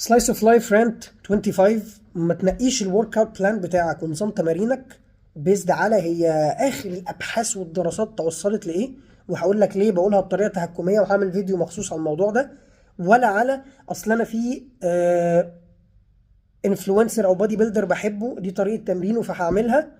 Slice of Life Rant 25. ما تنقيش ال workout plan بتاعك ونظام تمارينك based على هي اخر الابحاث والدراسات توصلت لايه، وهقول لك ليه بقولها بطريقة تهكميه وهعمل فيديو مخصوص على الموضوع ده، ولا على اصل انا في influencer او bodybuilder بحبه دي طريقه تمرينه فهعملها،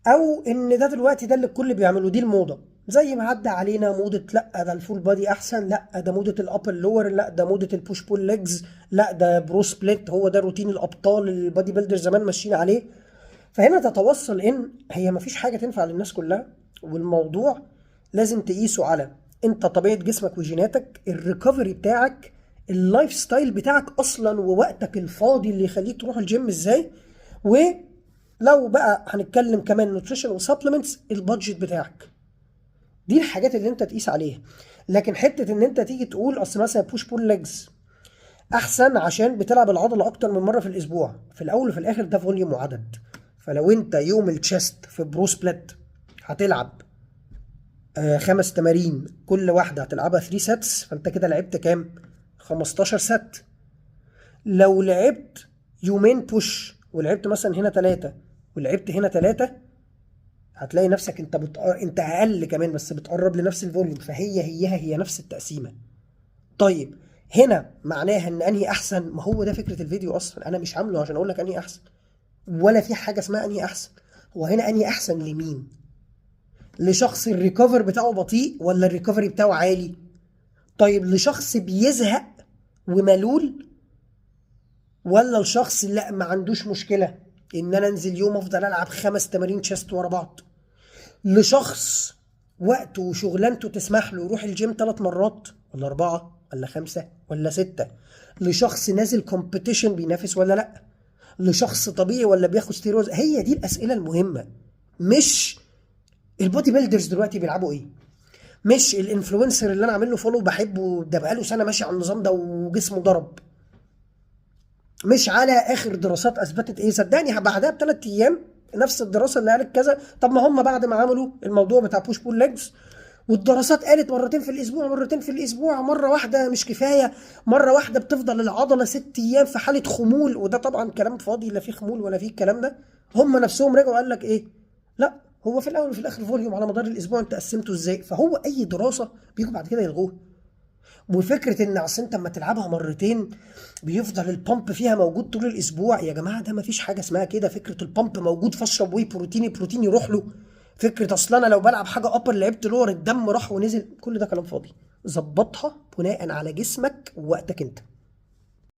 او ان ده دلوقتي ده اللي الكل بيعمله، دي الموضه. زي ما عدى علينا موضة لا ده ال full body احسن، لا ده موضة ال upper lower، لا ده موضة ال push pull legs، لا ده bro split، هو ده روتين الابطال ال bodybuilder زمان ماشيين عليه. فهنا تتوصل ان هي مفيش حاجة تنفع للناس كلها، والموضوع لازم تقيسه على انت طبيعة جسمك وجيناتك، ال recovery بتاعك، ال lifestyle بتاعك اصلا، ووقتك الفاضي اللي يخليك تروح الجيم ازاي، ولو بقى هنتكلم كمان nutrition و supplements، ال budget بتاعك. دي الحاجات اللي انت تقيس عليها. لكن حتة ان انت تيجي تقول اصل مثلا push pull legs احسن عشان بتلعب العضلة اكتر من مرة في الاسبوع، في الاول وفي الاخر ده volume وعدد. فلو انت يوم ال chest في bro split هتلعب خمس تمارين، كل واحدة هتلعبها 3 sets، فانت كده لعبت كام؟ 15 set. لو لعبت يومين push ولعبت مثلا هنا ثلاثة ولعبت هنا ثلاثه، هتلاقي نفسك انت اقل كمان بس بتقرب لنفس ال volume، فهي هيها هي نفس التقسيمه. طيب هنا معناها ان انهي احسن؟ ما هو ده فكرة الفيديو اصلا، انا مش عامله عشان اقول لك انهي احسن، ولا في حاجة اسمها انهي احسن. هو هنا انهي احسن لمين؟ لشخص ال recover بتاعه بطيء ولا ال recovery بتاعه عالي؟ طيب لشخص بيزهق وملول ولا لشخص لا ما عندوش مشكلة ان انا انزل يوم افضل العب خمس تمارين chest ورا بعض؟ لشخص وقته وشغلانته تسمح له يروح الجيم ثلاث مرات ولا أربعة ولا خمسة ولا ستة؟ لشخص نازل competition بينافس ولا لا؟ لشخص طبيعي ولا بياخد steroids؟ هي دي الاسئلة المهمه، مش ال bodybuilders دلوقتي بيلعبوا ايه، مش ال influencer اللي انا عامل له follow بحبه ده بقاله سنة ماشي على النظام ده وجسمه ضرب، مش على اخر دراسات اثبتت ايه. صدقني بعدها ب3 ايام نفس الدراسة اللي قالت كذا، طب ما هم بعد ما عملوا الموضوع بتاع push pull legs والدراسات قالت مرتين في الاسبوع، مرتين في الاسبوع، مرة واحدة مش كفايه، مرة واحدة بتفضل العضلة 6 ايام في حاله خمول، وده طبعا كلام فاضي، لا فيه خمول ولا فيه الكلام ده. هم نفسهم رجعوا قال لك ايه؟ لا هو في الاول وفي الاخر volume على مدار الاسبوع انت قسمته ازاي. فهو اي دراسة بيجوا بعد كده يلغوها. وفكره ان اصل انت اما تلعبها مرتين بيفضل ال pump فيها موجود طول الاسبوع، يا جماعة ده ما فيش حاجة اسمها كده. فكرة ال pump موجود فاشرب whey protein، البروتين يروح له. فكرة اصل انا لو بلعب حاجة upper لعبت lower الدم راح ونزل، كل ده كلام فاضي. ظبطها بناء على جسمك ووقتك انت.